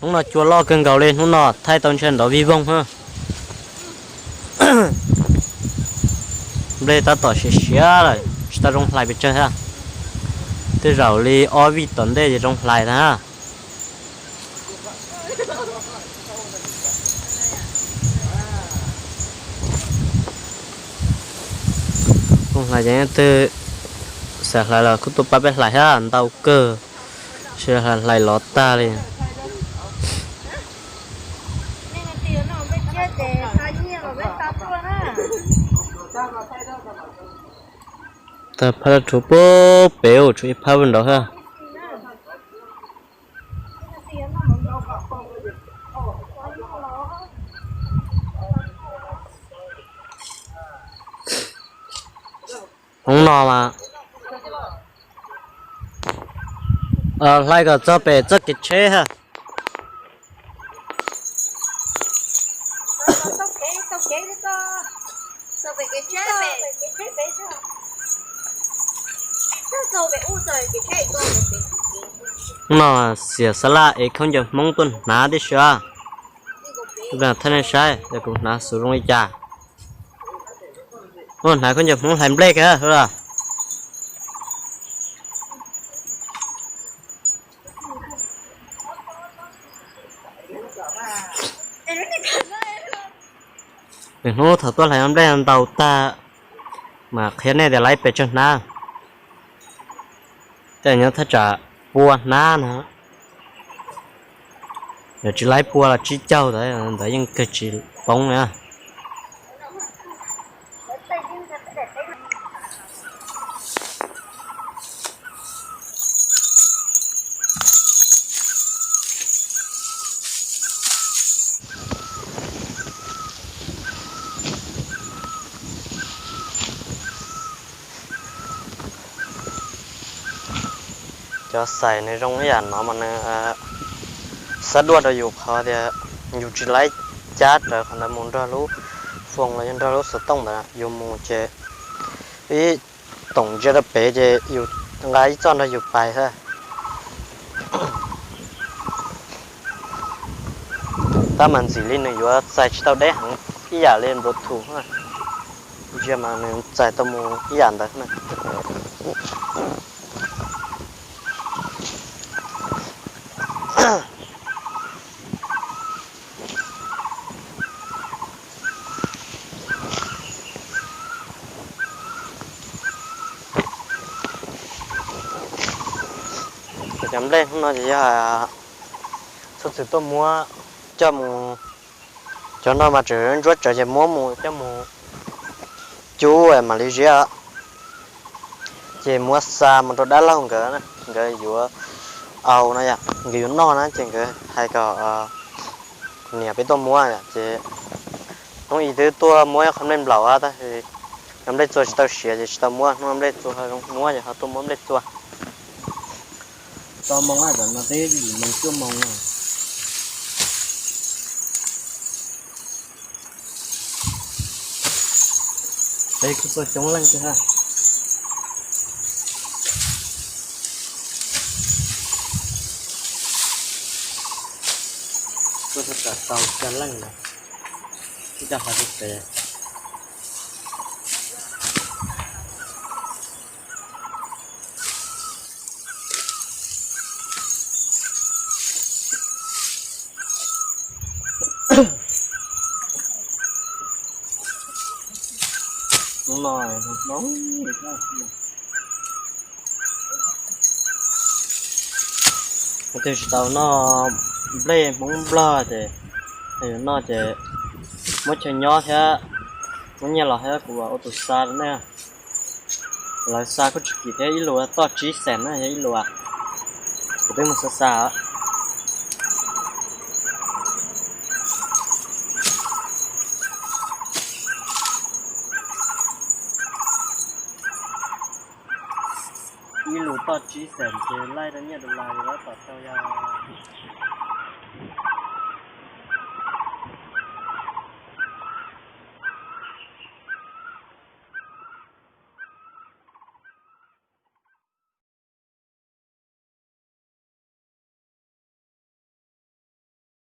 Hnub no cua loj kawg nkaus li, hnub no thaij tau ntshe nrov vij voog na. Nplej tab tom siav siav lawm, tsis tau zoo hlais pes tsawg thiab. Tej zaum li ob vij tom ntej ces zoo hlais na. Zoo hlais ces leej twg xav hlais los kuj tuaj pab peb hlais thiab, ntau kawg, tsis hlais lov tag li. Tag phab dab rhuv puag pem, tshuav ib phab puag nraud thiab. Hoob no mas hlais kom txog pem txoj kev tsheb ha. Hoob no xiam xab laj ev khaub ncaws Hmoob tuaj hnav tib si. Thaij nej saib yog kuv hnav xus zoo li cas. Hnav khaub ncaws Hmoob hlais nplej kawg. Hnub thaum tuaj hlais nplej ntau tag mas qhia nej tias laiv pes tsawg hnab. Tej nyob thaj tsam pua hnab na. Yog tsis laiv pua los tsib caug ntawd yeej kawg tsis poob na. Cov xais nws zoo ib yam no mas nws xab duaj rau yus qhov tias yus tsis laib cab rawv qhov ntawd mus nrog lub foos los yog nrog lub xov tooj ntawd, yus mus ces ib toom ntsia rau pem ces yus nqa ib txoj nrog yus pais xwb. Tab mas ntxim li nws yuav txais tsis tau deb heev ib yam li Bluetooth, ntsia mas nws txais tau mus ib yam ntawd na. Cov nplej hnub no ces yog txhua txhua tuaj muab coj mus, cov no mas tseem ntsuab tsawv ces muab mus coj mus cub mam li ziab. Ces muab xa mus rau dab laug nkawd, nkawd yuav au no yom, nkawd yuav noj na ces nkawd hais kom niam peb tuaj muab yom. Ces hnub ib twb tuaj muab qhov nplej nplaum tab sis cov nplej txua tsis tau siav ces tsis tau muab, hnub nplej txua zoo muab ces ho tuaj muab nplej txua. Tau moo no peb yim moos cuaj moos no. Peb kuj tuaj coob leej thiab. Kuj tau xya leej lawm, ib co qhov tsis pem. Hnub no hnub twg tsis tau noj nplej Hmoob Nplog ces, yus noj ces muab chaw nyob thiab, muab nyiaj los thiab kuv ua tus xa rau nej. Lawv xa kuj tsis kim thiab, ib lus toj tsib xees na yog ib lus. Kuv twb mus xa xa. Ib lus toj tsib xees ces laij rau nyiaj dollar yus tab tom tau yog